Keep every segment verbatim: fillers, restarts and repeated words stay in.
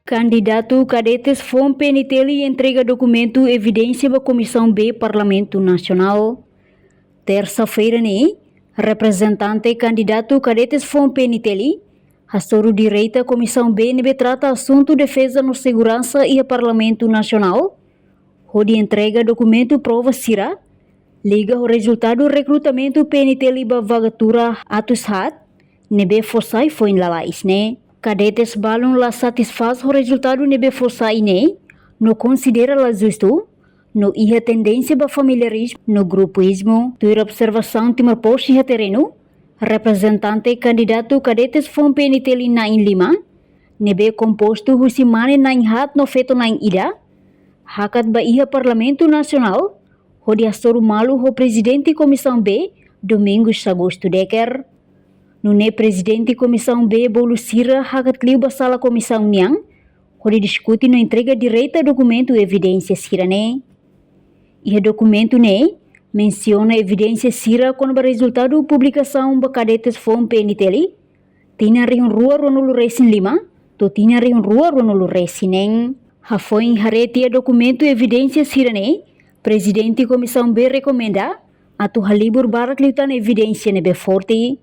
Kandidatu kadetes foun P N T L entrega dokumentu evidénsia ba Komisaun B Parlamentu Nasionál. Tersa-feira ne'e, reprezentante kandidatu kadetes foun P N T L hasoru direta Komisaun B ne'ebé trata asuntu defeza no seguransa iha Parlamentu Nasionál, hodi entrega dokumentu prova sira liga ho rezultadu rekrutamentu P N T L ba vagatura atus haat, ne'ebé fó sai foin lalais ne'e. Kadetes balun la satisfás ho rezultadu ne'ebé fó sai ne'e, no konsidera la justu, no iha tendénsia ba familiarizmu no grupuizmu. Tuir observasaun Timor Post iha terrenu, reprezentante kandidatu kadetes foun P N T L na'in lima, ne'ebé kompostu husi mane na'in haat no feto na'in ida, hakat ba iha Parlamentu Nasionál, hodi hasoru malu ho Prezidente Komisaun B, Domingos Augusto Decker. Nune'e Prezidente Komisaun B bolu sira hakat liu ba sala komisaun nian, hodi diskute no entrega direta dokumentu evidénsia sira-ne'e. Iha dokumentu ne'e, mensiona evidénsia sira kona-ba rezultadu publikasaun ba kadetes foun P N T L, tinan rihun rua ruanulu resin lima, to'o tinan rihun rua ruanulu resin neen. Hafoin haree tiha dokumentu evidénsia sira-ne'e, Prezidente Komisaun B rekomenda atu halibur barak liután evidénsia ne'ebé forte.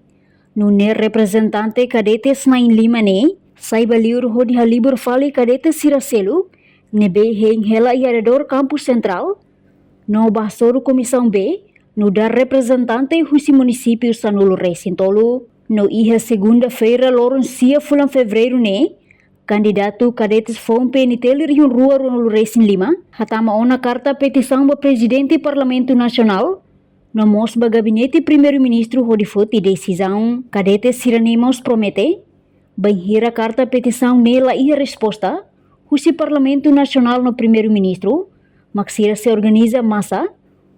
Nune'e reprezentante kadetes na'in lima ne'e, sai ba liur hodi halibur fali kadetes sira seluk, ne'ebé hein hela iha arredór Kampu Sentrál, no ba hasoru Komisaun B, nu'udar reprezentante husi munisípiu sanulu resin tolu. No iha segunda-feira loron sia fulan Fevereiru ne'e, kandidatu kadetes foun P N T L rihun rua ruanulu resin lima, hatama ona karta petisaun ba Prezidente Parlamentu Nasionál, no mós ba Gabinete Primeiru-Ministru hodi foti desizaun. Kadetes sira-ne'e mós promete, bainhira karta petisaun ne'e la iha resposta husi Parlamentu Nasionál no Primeiru-Ministru, mak sira sei organiza masa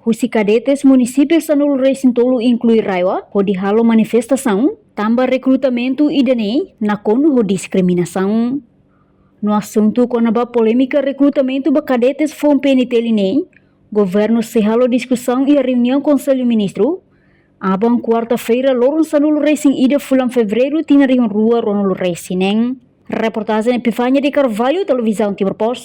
husi kadetes munisípiu sanulu resin tolu inklui RAEOA, hodi halo manifestasaun, tanba rekrutamentu ida-ne'e nakonu ho diskriminasaun. No asuntu kona-ba polémika rekrutamentu ba kadetes foun P N T L ne'e, governu sei halo diskusaun iha reuniaun Konsellu Ministru, aban kuarta-feira loron sanulu resin ida fulan Fevereiru tinan rihun rua ruanulu resin neen. Reportajen Epifania de Carvalho, Televizaun Timor Post.